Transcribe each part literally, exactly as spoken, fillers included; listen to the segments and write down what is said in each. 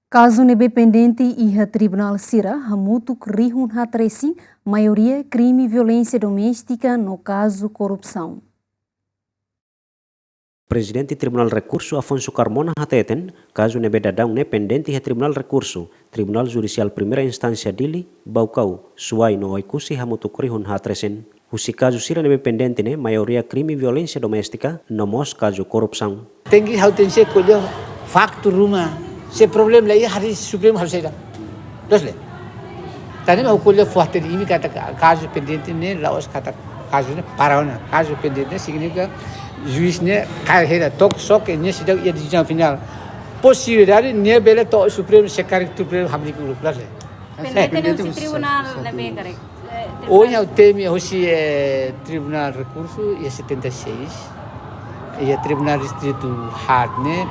Kazu ne'ebé pendente iha tribunál sira hamutuk rihun haat resin, maioria krime violénsia doméstika no kazu korrupsaun. Prezidente Tribunál Rekursu Afonso Carmona hateten, kazu ne'ebé daudaun ne'e pendente iha Tribunál Rekursu, Tribunál Judisiál Primeira Instánsia Dili, Baucau, Suai no Oekusi hamutuk rihun haat resin. Husi kazu sira ne'ebé pendente ne'e, maioria krime violénsia doméstika, no mós kazu korrupsaun. Tenke ha'u tenke ko'alia faktu ruma, se problema la iha, harii Supremu halo saida. Loos le. Tan ne'e mak ha'u ko'alia fó-hatene imi katak kazu pendente ne'e la'ós katak kazu ne'e para ona. Kazu pendente ne'e signifika juís ne'e kaer hela, took só ke nia seidauk iha desizaun finál. Posibilidade nia bele to'o Supremu se karik Supremu hamriik uluk, loos le. Pendente ne'e husi tribunál ne'ebé karik? Eh, tribunál. Ohin ha'u temi husi, eh, Tribunál Rekursu iha setenta e seis, iha Tribunál Distritu haat ne'e,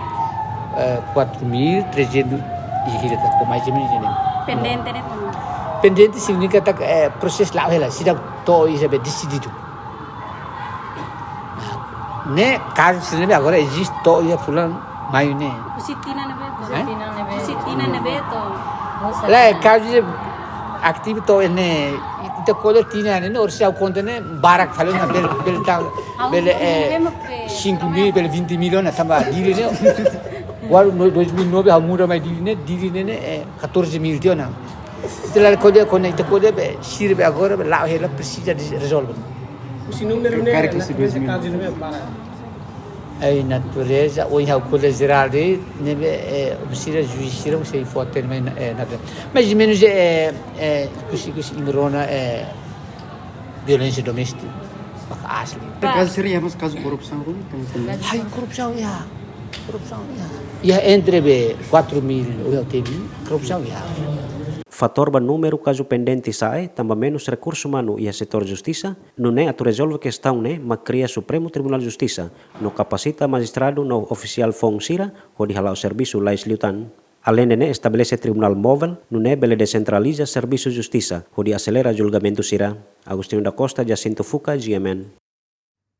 eh, quatro mil trezentos e hira ka, mais ou menos ne'e. Pendente ne'e komu? Pendente signifika katak, eh, prosesu la'o hela, seidauk to'o iha be desididu. Ne'e kazu sira ne'ebé agora eziste to'o iha fulan Maiu ne'e. Husi tinan ne'ebé to'o? Eh? Husi tinan ne'ebé to'o? Lae, kazu ida ativu to'o ne'e, ita ko'alia tinan ne'e, orsida ha'u konta ne'e, barak fali ona, bele, bele tan, bele, eh, cinco mil, bele vinte mil ona, tanba Dili ne'e. Agora no dois mil e nove ha'u muda mai Dili ne'e, Dili ne'e, eh, catorze mil tiha ona. Ita la ko'alia, ko'alia, ita ko'alia be, sira be agora be, la'o hela presiza de rezolve. Husi númeru ne'e, karik husi natureza dois mil. Kazu ne'ebé para. Ai, natureza, ohin ha'u ko'alia jerál de'it, ne'ebé, eh, ohin sira juís sira sei fó-hatene mai, eh, natureza. Mais ou menos, eh, eh, husi, husi imi rona, eh, violénsia doméstika, maka aas liu. Kazu sira iha mós kazu korrupsaun, kan? Ai, korrupsaun iha. Korrupsaun iha. Iha entre be quatro mil, ohin ha'u temi, korrupsaun iha. Fatór ba númeru kazu pendente sa'e, tanba menus rekursu umanu iha setór justisa, nune'e atu rezolve kestaun ne'e mak kria Supremu Tribunál Justisa, no kapasita majistradu no ofisiál foun sira, hodi hala'o servisu lalais liután. Aleinde ne'e estabelese tribunál móvel, nune'e bele desentraliza servisu justisa, hodi aselera julgamentu sira. Agostinho da Costa, Jacinto Fuca, G M N.